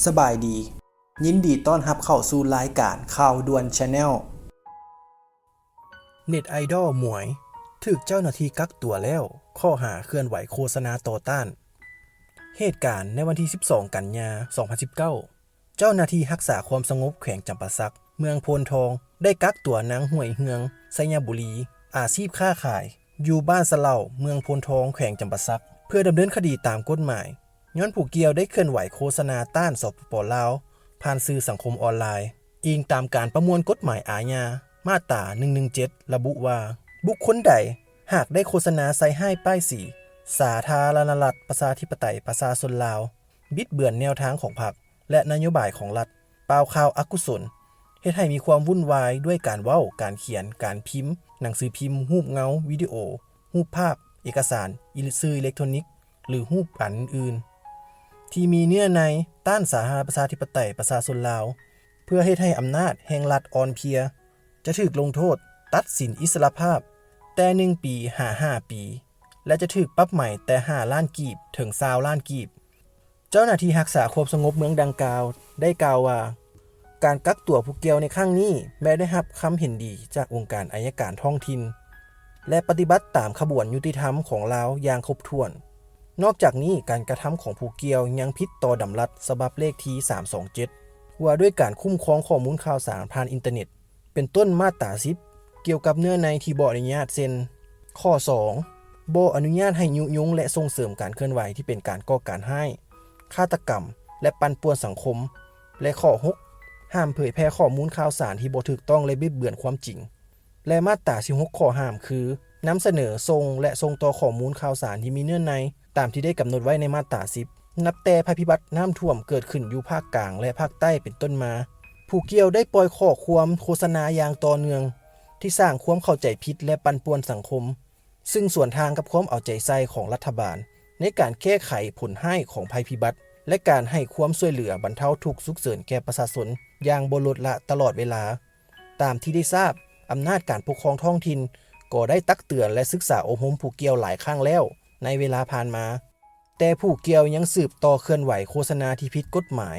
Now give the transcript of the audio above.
ສະບາຍດີ, ຍິນດີຕ້ອນຮັບເຂົ້າສູ່ລາຍການຂ່າວດ່ວນ Channel. ເນັດໄອດອລໝວຍ ຖືກເຈົ້າໜ້າທີ່ກັກຕົວແລ້ວ ຂໍ້ຫາເຄື່ອນໄຫວໂຄສະນາຕໍ່ຕ້ານ. ເຫດການໃນວັນທີສິບສອງ ກັນຍາ ສອງພັນສິບເກົ້າ, ເຈົ້າໜ້າທີ່ຮັກສາຄວາມສະຫງົບແຂວງຈຳປາສັກ ເມືອງໂພນທອງ ໄດ້ກັກຕົວນາງ ຫວຍເຮືອງ ໄຊຍະບູລີ ອາຊີບຄ້າຂາຍ ຢູ່ບ້ານສະເຫຼົ່າ ເມືອງໂພນທອງ ແຂວງຈຳປາສັກ ເພື່ອດຳເນີນຄະດີຕາມກົດໝາຍ ຍ້ອນຜູ້ກ່ຽວໄດ້ເຄື່ອນໄຫວໂຄສະນາຕ້ານ ສປປ ລາວ ຜ່ານສື່ສັງຄົມອອນລາຍ. ອີງຕາມການປະມວນກົດໝາຍອາຍາ ມາດຕາ ໜຶ່ງໜຶ່ງເຈັດ ລະບຸວ່າ ບຸກຄົນໃດຫາກໄດ້ໂຄສະນາໃສ່ຮ້າຍປ້າຍສີ ສາທາລະນະລັດ ປະຊາທິປະໄຕ ປະຊາຊົນລາວ, ບິດເບືອນແນວທາງຂອງພັກ ແລະ ນະໂຍບາຍຂອງລັດ, ປ່າວຂ່າວອະກຸສົນ, ເຮັດໃຫ້ມີຄວາມວຸ່ນວາຍດ້ວຍການເວົ້າ, ການຂຽນ, ການພິມ, ໜັງສືພິມ, ຮູບເງົາ, ວິດີໂອ, ຮູບພາບ, ເອກະສານ, ສື່ອິເລັກໂທຣນິກ ຫຼື ຮູບອັນອື່ນໆ ທີ່ມີເນື້ອໃນຕ້ານສາທາລະນະລັດ ປະຊາທິປະໄຕ ປະຊາຊົນລາວ, ເພື່ອເຮັດໃຫ້ອຳນາດແຫ່ງລັດອ່ອນເພຍ, ຈະຖືກລົງໂທດຕັດສິນອິດສະຫຼະພາບແຕ່ໜຶ່ງປີຫາຫ້າປີ ແລະ ຈະຖືກປັບໃໝແຕ່ຫ້າລ້ານກີບເຖິງຊາວລ້ານກີບ. ເຈົ້າໜ້າທີ່ຮັກສາຄວາມສະຫງົບເມືອງດັ່ງກ່າວໄດ້ກ່າວວ່າ ການກັກຕົວຜູ້ກ່ຽວໃນຄັ້ງນີ້ແມ່ນໄດ້ຮັບຄຳເຫັນດີຈາກອົງການໄອຍະການທ້ອງຖິ່ນ ແລະ ປະຕິບັດຕາມຂະບວນຍຸຕິທຳຂອງລາວຢ່າງຄົບຖ້ວນ. ນອກຈາກນີ້, ການກະທຳຂອງຜູ້ກ່ຽວຍັງຜິດຕໍ່ດຳລັດສະບັບເລກທີສາມສອງເຈັດ ວ່າດ້ວຍການຄຸ້ມຄອງຂໍ້ມູນຂ່າວສານຜ່ານອິນເຕີເນັດ ເປັນຕົ້ນມາດຕາສິບ ກ່ຽວກັບເນື້ອໃນທີ່ບໍ່ອະນຸຍາດ ເຊັ່ນ ຂໍ້ສອງ ບໍ່ອະນຸຍາດໃຫ້ຍຸຍົງ ແລະ ສົ່ງເສີມການເຄື່ອນໄຫວທີ່ເປັນການກໍ່ການຮ້າຍ, ຄາດຕະກຳ ແລະ ປັ່ນປ່ວນສັງຄົມ ແລະ ຂໍ້ຫົກ ຫ້າມເຜີຍແຜ່ຂໍ້ມູນຂ່າວສານທີ່ບໍ່ຖືກຕ້ອງ ແລະ ບິດເບືອນຄວາມຈິງ ແລະ ມາດຕາສິບຫົກ ຂໍ້ຫ້າມ ຄື ນຳສະເໜີ, ສົ່ງ ແລະ ສົ່ງຕໍ່ຂໍ້ມູນຂ່າວສານທີ່ມີເນື້ອໃນຕາມທີ່ໄດ້ກຳນົດໄວ້ໃນມາດຕາສິບ ນັບແຕ່ໄພພິບັດນ້ຳຖ້ວມເກີດຂຶ້ນຢູ່ພາກກາງ ແລະ ພາກໃຕ້ເປັນຕົ້ນມາ, ຜູ້ກ່ຽວໄດ້ປ່ອຍຂໍ້ຄວາມໂຄສະນາຢ່າງຕໍ່ເນື່ອງ ທີ່ສ້າງຄວາມເຂົ້າໃຈຜິດ ແລະ ປັ່ນປ່ວນສັງຄົມ, ຊຶ່ງສວນທາງກັບຄວາມເອົາໃຈໃສ່ຂອງລັດຖະບານໃນການແກ້ໄຂຜົນຮ້າຍຂອງໄພພິບັດ ແລະ ການໃຫ້ຄວາມຊ່ວຍເຫຼືອບັນເທົາທຸກສຸກເສີນແກ່ປະຊາຊົນຢ່າງບໍ່ລົດລະຕະຫຼອດເວລາ. ຕາມທີ່ໄດ້ຊາບ, ອຳນາດການປົກຄອງທ້ອງຖິ່ນກໍໄດ້ຕັກເຕືອນ ແລະ ສຶກສາອົບຮົມຜູ້ກ່ຽວຫຼາຍຄັ້ງແລ້ວໃນເວລາຜ່ານມາ, ແຕ່ຜູ້ກ່ຽວຍັງສືບຕໍ່ເຄື່ອນໄຫວໂຄສະນາທີ່ຜິດກົດໝາຍ